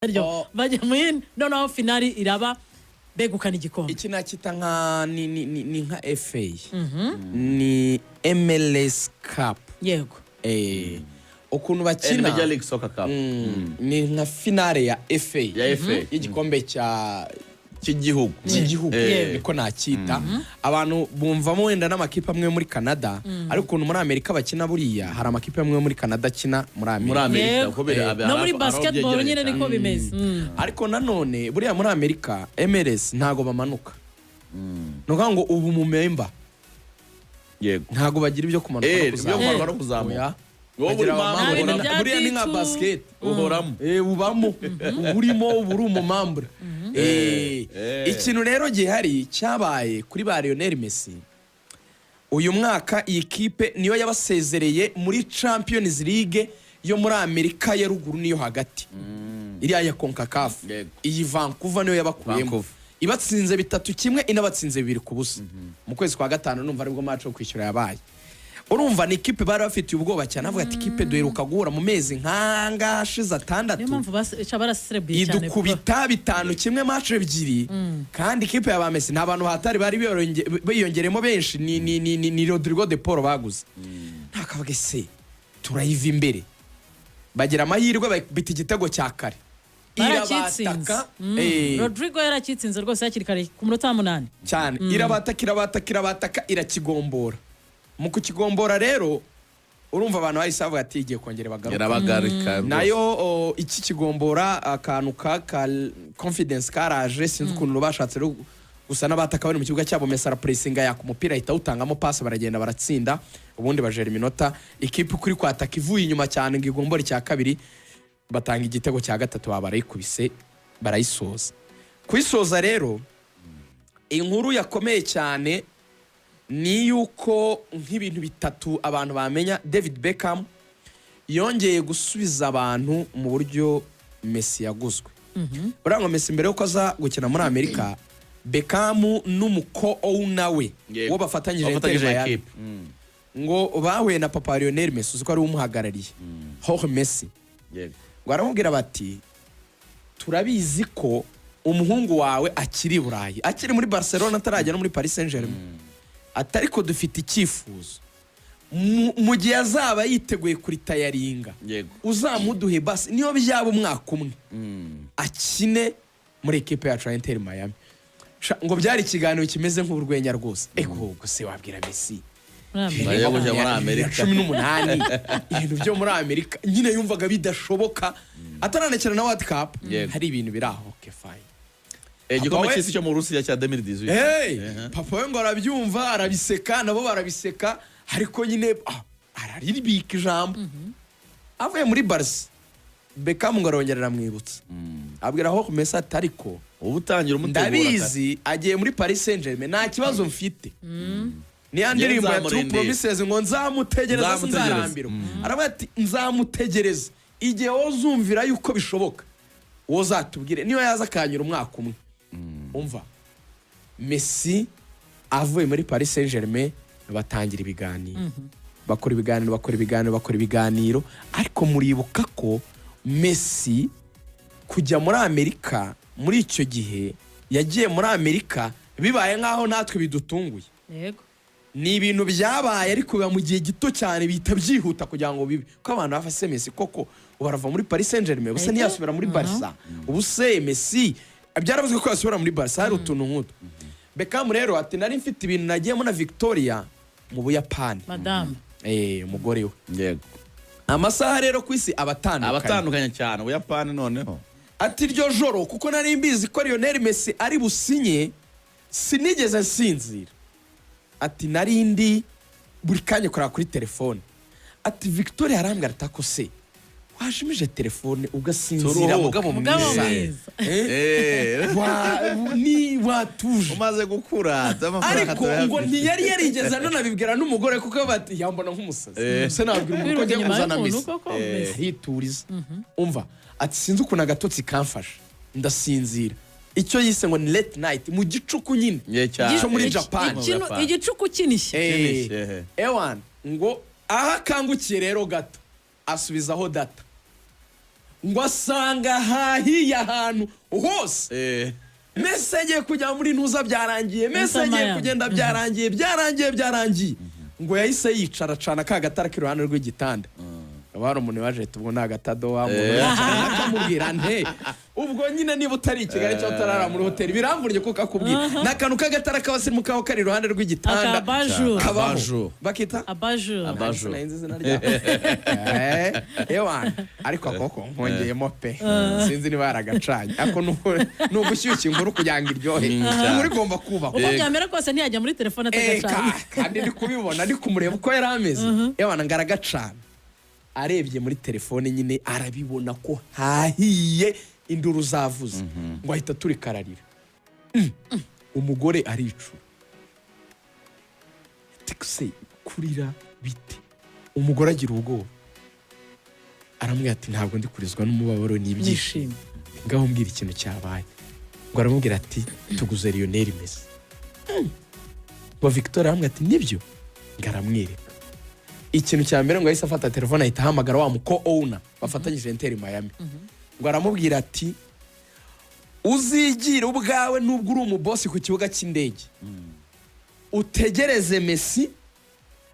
Ryo Oh. bajya mu yindi, noneho finali iraba, begukana igikombe. Iki nakita nka ni nka FA, ni MLS Cup. Ukuntu bakina Major League Soccer Cup. Ni nka finale ya FA Ya FA. y'igikombe cya cy'igihugu. Cy'igihugu, niko nacyita. Abantu bumvamo wenda n'amakipe amwe muri Canada, ariko ukuntu muri Amerika bakina, buriya hari amakipe amwe muri Canada akina muri Muri Amerika. Amerika. Kuko No muri hari aho basketball byegeranye nyine cyane. niko bimeze. Ariko nanone buriya muri Amerika MLS ntago bamanuka, ni ukuvuga ngo ubu mu member ntago bagira ibyo kumanuka no Ibyo kuzamuka. kumanuka no kuzamuka. Oya. Wowe Bagira uri abamembre. Nta bintu bya Buriya ni nka D2. basket. Uhoramo. Ubamo, uba urimo, uba uri umumembre. Ikintu rero gihari cyabaye kuri ba Lionel Messi uyu mwaka, iyi kipe niyo yabasezereye muri Champions League yo muri Amerika ya ruguru n'iyo hagati, iriya ya CONCACAF. Iyi Vancouver niyo yabakuyemo, Vancouver. ibatsinze 3-1, inabatsinze 2-0 mu kwezi kwa gatanu. Numva aribwo match yo kwishyura yabaye. Urumva ni ikipe bari bafitiye ubwoba cyane, avuga ati ikipe duheruka guhura mu mezi nk'angahe ashize, 6, Niyo mpamvu baraserebuye cyane. idukubita 5-1 match ebyiri. Kandi ikipe ya ba Messi nta bantu hatari bari biyongeremo benshi, ni Rodrigo de Paul baguze. Ntakavuge se turayiva imbere, bagira amahirwe bita igitego cya kare. Barakitsinze. Irabataka. Rodrigo yarakitsinze rwose hakiri kare ku munota wa 8. Cyane. Irabataka, irabataka, irabataka, irakigombora. Mu kukigombora rero, urumva abantu bahise bavuga ati igiye kongera bagaruka. Irabagarika. Nayo iki kigombora akantu ka confidence karaje, sinzi ukuntu bashatse rero gusa n'abataka bari mu kibuga cyabo. Messi arapressinga, yaka umupira, ahita awutangamo pasi, baragenda baratsinda, ubundi bajera iminota. Ikipe kuri kwataka ivuye inyuma cyane ngo igombore icya kabiri, batanga igitego cya gatatu, baba barayikubise, barayisoza. Kuyisoza rero, inkuru yakomeye cyane ni yuko nk'ibintu bitatu abantu bamenya: David Beckham yongeye gusubiza abantu mu buryo Messi yaguzwe. Buriya ngo Messi mbere yuko aza gukina muri Amerika, Beckham n'umuko owner we, uwo bafatanyije Inter Bafatanyije Miami, ekipe. Ngo bahuye na papa Lionel Messi, uzi ko ari we umuhagarariye, Jorge Messi. Ngo aramubwira bati turabizi ko umuhungu wawe akiri i Burayi, akiri muri Barcelona, atarajya no muri Paris Saint Germain, ati ariko dufite icyifuzo, mu gihe azaba yiteguye kuretiringa, uzamuduhe basi niyo byaba umwaka umwe, akine muri ekipe yacu ya Inter Miami. Ngo byari ikiganiro kimeze nk'urwenya rwose. Ego, ubwo se wabwira Messi Muri Amerika. Yo kujya muri Amerika. 18, ibintu byo muri Amerika nyine yumvaga bidashoboka, ataranakina na World Cup. Hari ibintu biri aho, okay, fine. Igikombe Papa we- cy'isi cyo mu Burusiya cya 2018. Hey, papa we ngo arabyumva, arabiseka, nabo barabiseka, ariko nyine araribika ijambo. Avuye muri Barca, Beckham ngo arongera aramwibutsa, abwira aho Messi ati ariko Ubu utangira umutegura. ndabizi agiye muri Paris Saint Germain, nta kibazo mfite, niya ndirimbo ya True Nzamurindira. Promises, ngo nzamutegereza, Nzamutegereza. sinzarambirwa. Aravuga ati nzamutegereza igihe wowe uzumvira yuko bishoboka, wowe uzatubwire niyo yaza akanyura umwaka umwe. Umva, Messi avuye muri Paris Saint Germain, batangira ibiganiro, bakora ibiganiro, bakora ibiganiro, bakora ibiganiro. Ariko muribuka ko Messi kujya muri Amerika muri icyo gihe, yagiye muri Amerika bibaye nk'aho natwe bidutunguye. Ni ibintu byabaye, ariko biba mu gihe gito cyane, bihita byihuta kugira ngo bibe ko abantu bafase Messi koko ubu arava muri Paris Saint Germain, ubu se ntiyasubira muri Barca, ubu se Messi byaravuzwe ko yasubira muri Barca, hari utuntu nk'utwo. Beckham rero ati nari mfite ibintu nagiyemo na Victoria mu Buyapani. Madamu. Umugore we. Amasaha rero ku isi aba atandukanye. Abatandukanye cyane, Ubuyapani noneho. Ati iryo joro, kuko nari mbizi ko Lionel Messi ari businye, sinigeze nsinzira. Ati nari ndi buri kanya kureba kuri telefone. Ati Victoria arambwira ati ako se wajimije telefone ugasinzira? Turuhuka. Mugabo Mugabo mwiza. mwiza. Ni watuje. Umaze gukura, amafaranga Ariko ngo turayafite. ntiyari yarigeze ananabibwira n'umugore, kuko bati yambona nk'umusazi. Se nabwira umuntu ko Kwiruka agiye inyuma kuzana y'umuntu Messi? koko, Messi. Arituriza. Umva, ati sinzi ukuntu agatotsi kamfasha ndasinzira, icyo yise ngo ni late night, mu gicuku nyine Ye cyane. cyo muri Japan. Buyapani. Igicuku kinishye. Kinishye. Ewan, ngo aho akangukiye rero gato, asubizaho data. Ngo asanga hahiye ahantu hose. Messi agiye kujya muri ntuza, byarangiye. Messi agiye Miami. kugenda, byarangiye, byarangiye, byarangiye. Ngo yahise yicara, acana ka gatara k'iruhande rw'igitanda. Haba hari umuntu waje ati: "Ubwo ni agatadowa." Umuntu akamubwira nte? Ubwo nyine niba utari i Kigali cyangwa utarara muri hoteli, biramvunye kuko akubwira ni akantu k'agatara k'abasirimu kaba kari iruhande rw'igitanda. Akabajuru. Kabaho. Abajuru. Bakita Abajuru. Abajuru. Sinari nzi izina ryako. Ewana, ariko akoko nkongeyemo pe, sinzi niba yaragacanye ako. Ni ugushyushya inkuru kugira ngo iryohe. Inkuru igomba kubakwa. Uko byamera kose ntiyajya muri telefone atagacanye. Kandi ndi kubibona, ndi kumureba uko yari ameze. Ewana, ngo aragacana, arebye muri telefone nyine arabibona ko hahiye, induru zavuze. Ngo ahita turika ararira. Umugore aricura ati: "Se kurira bite?" Umugore agira ubwoba, aramubwira ati: "Ntabwo ndi kurizwa n'umubabaro, ni ibyishimo." Nishimye. "Ngaho mbwira ikintu cyabaye." Ngo aramubwira ati: "Tuguze Lionel Messi." Ngo Victor aramubwira ati: "Nibyo?" Ngo aramwereka. Ikintu cya mbere, ngo yahise afata telefone, ahita ahamagara wa muko owner bafatanyije Inter Miami. Ngo aramubwira ati: "Uzigire ubwawe, nubwo uri umubosi, ku kibuga cy'indege utegereze Messi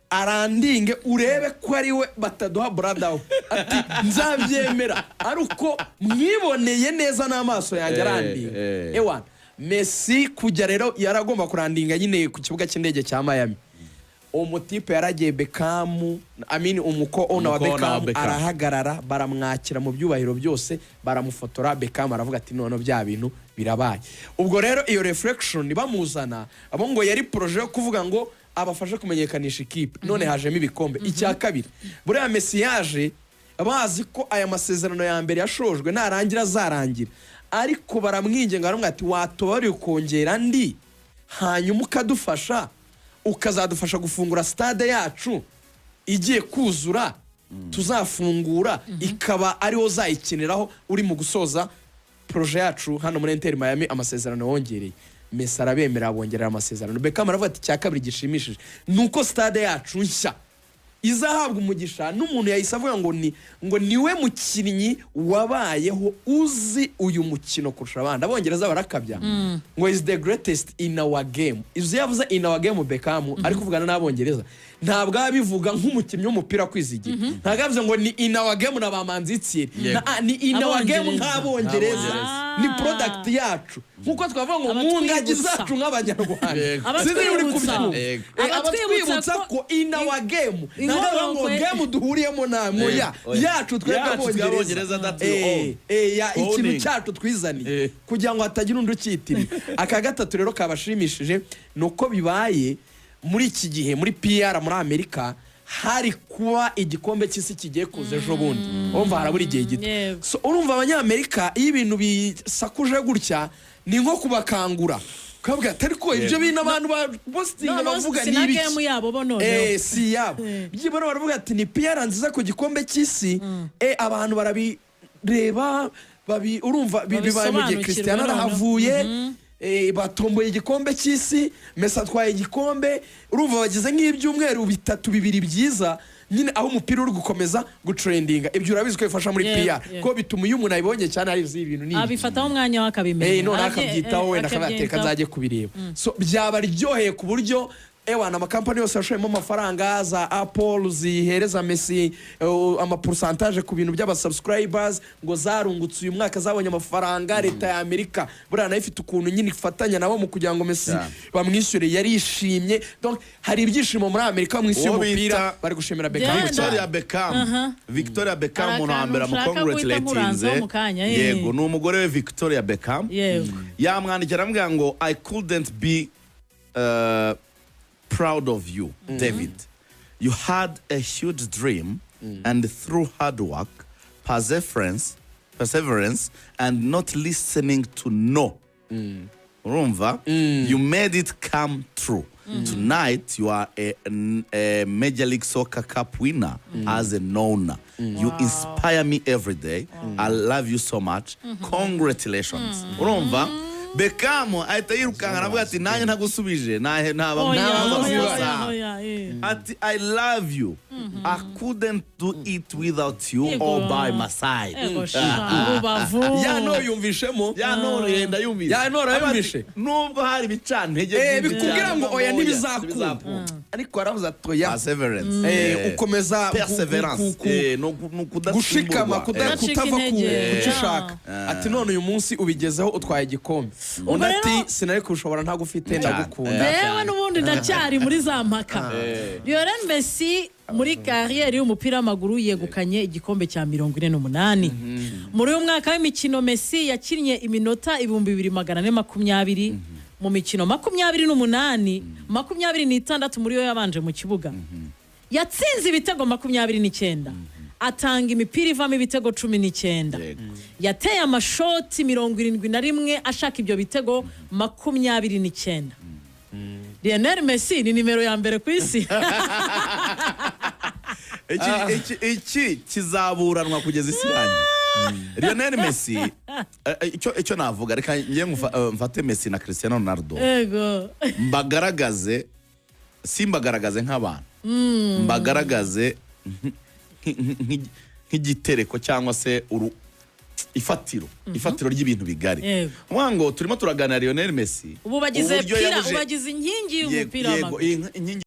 arandinge, urebe ko ari we bataduha brother we." Ati: "Nzabyemera ari uko mwiboneye neza n'amaso yanjye arandinga." Ewana, Messi kujya rero yaragomba kurandinga nyine ku kibuga cy'indege cya Miami. Umutipe yaragiye, Beckham, amini, umuko owner wa Umuko owner wa Beckham, Beckham. arahagarara, baramwakira mu byubahiro byose, baramufotora. Beckham aravuga ati: "None bya bintu birabaye." Ubwo rero iyo reflection bamuzana abo, ngo yari projet yo kuvuga ngo abafashe kumenyekanisha ikipe, none hajemo ibikombe. Icya kabiri, buriya Messi yaje bazi ko aya masezerano ya mbere yashojwe narangira azarangira, ariko baramwinginga, baramubwira ati: "Watubariye ukongera andi, hanyuma ukadufasha, ukazadufasha gufungura stade yacu igiye kuzura, tuzafungura ikaba ariwo uzayikiniraho uri mu gusoza projet yacu hano muri Inter Miami, amasezerano wongereye." Messi arabemera, bongerera amasezerano. Beckham aravuga ati: "Icya kabiri gishimishije ni uko stade yacu nshya izahabwa umugisha n'umuntu." Yahise avuga ngo niwe mukinnyi wabayeho uzi uyu mukino kurusha abandi. Abongereza barakabya ngo "is the greatest in our game." Izo yavuze "in our game", Beckham ari kuvugana n'Abongereza, ntabwo abivuga nk'umukinnyi w'umupira kwizigira, ntabwo yavuze ngo ni "in our game" na ba Manzi Thierry. Ni "in our game" Abongereza. nk'Abongereza, ni product yacu, nk'uko twavuga ngo mu ngagi Abatwibutsa. zacu nk'Abanyarwanda. Yego. Sinzi niba uri Abatwibutsa. kubyumva. Yego. Abatwibutsa ko "in our game", ntabwo ngo Inkomoko. game duhuriyemo namwe, Yego. ya yacu twebwe Yacu twebwe Abongereza. Abongereza, that you own. Ya ikintu Owning. cyacu twizaniye kugira ngo hatagira undi ucyitirira. Aka gatatu rero kabashimishije ni uko bibaye muri iki gihe muri PR muri Amerika hari kuba igikombe cy'isi kigiye kuza ejo bundi, urumva harabura igihe gito. So, urumva Abanyamerika iyo ibintu bisakuje gutya ni nko kubakangura, ukabwira ati: "Ariko ibyo bintu abantu ba positinga Noneho bavuga si ni na ibiki?" game yabo bo noneho. Si yabo. Byibura baravuga ati: "Ni PR nziza ku gikombe cy'isi." Abantu barabireba, babi urumva bibaye mu gihe Babisobanukirwe Cristiano noneho. arahavuye, batomboye igikombe cy'isi, Messi atwaye igikombe. Urumva bagize nk'ibyumweru bitatu, bibiri byiza nyine aho umupira uri gukomeza gutrendinga. Ibyo urabizi ko bifasha muri PR, ko bituma iyo umuntu abibonye cyane arizi ibintu ni ibi. Abifataho umwanya we akabimenya. Noneho akabyitaho, wenda akabateka, akabyitaho. nzajye kubireba. So byabaryoheye ku buryo ewana amakampani yose yashoyemo amafaranga, za Apple zihereza Messi amapourcentage ku bintu by'abasubscribers, ngo zarungutse uyu mwaka, zabonye amafaranga. Leta ya Amerika buriya nayo ifite ukuntu nyine ifatanya nabo mu kugira ngo Messi Cyane. bamwishyure, yarishimye. Donc hari ibyishimo muri Amerika mu isi Uwo y'umupira, bita bari gushimira Beckham Genda. cyane. Victoria Beckham, Victoria Beckham, Hari umuntu wa mbere akantu nshaka guhita amucongratulatinze. nkuranzaho mu kanya. Yego, ni umugore we Victoria Beckham. Yamwandikira aramubwira ngo: "I couldn't be proud of you, David. You had a huge dream and through hard work, perseverance and not listening to no, urumva, you made it come true. Tonight you are a Major League Soccer Cup winner as an owner. You inspire me every day. I love you so much. Congratulations." Urumva Beckham ahita yirukanka, aravuga ati: "Nanjye ntagusubije nahe ntaba Oya, ntaba oya, amakosa." oya, oya, eh. Ati: "I love you, I couldn't do it without you Yego. all by my side." Ego sha, rubavu. Ya no yumvishemo. Ya noro yenda yumvise. Ya noro yumvishe. Ati, nubwo hari ibicantege byinshi Bikubwira cyane, ngo oya, ntibizakunda, ariko aravuze ati: "Oya." Perseverance. Ukomeza Perseverance. No kudatsimburwa. Gushikama, Kudacika kutava ku intege. ku cyo ushaka. Ati: "None uyu munsi ubigezeho, utwaye igikombe." Undi ati: "Sinari kushobora ntagufite, ndagukunda." Yewe, n'ubundi ndacyari muri za mpaka. Lionel Messi muri carrière y'umupira w'amaguru yegukanye igikombe cya 48. Muri uyu mwaka w'imikino Messi yakinnye iminota 2420 mu mikino 28, 26 muri yo yabanje mu kibuga. Yatsinze ibitego 29, atanga imipira ivamo ibitego 19. Yateye amashoti 71 ashaka ibyo bitego 29. Lionel Messi ni nimero ya mbere ku isi. Iki kizaburanwa kugeza isi yanjye. Lionel Messi, icyo navuga, reka njye mfate Messi na Cristiano Ronaldo, mbagaragaze, simbagaragaze nk'abantu, mbagaragaze nk'igitereko cyangwa se ifatiro ry'ibintu bigari. Nkuvuga ngo turimo turaganira Lionel Messi Ubu bagize uburyo pira, ubu bagize inkingi y'umupira yego, w'amaguru. Inkingi.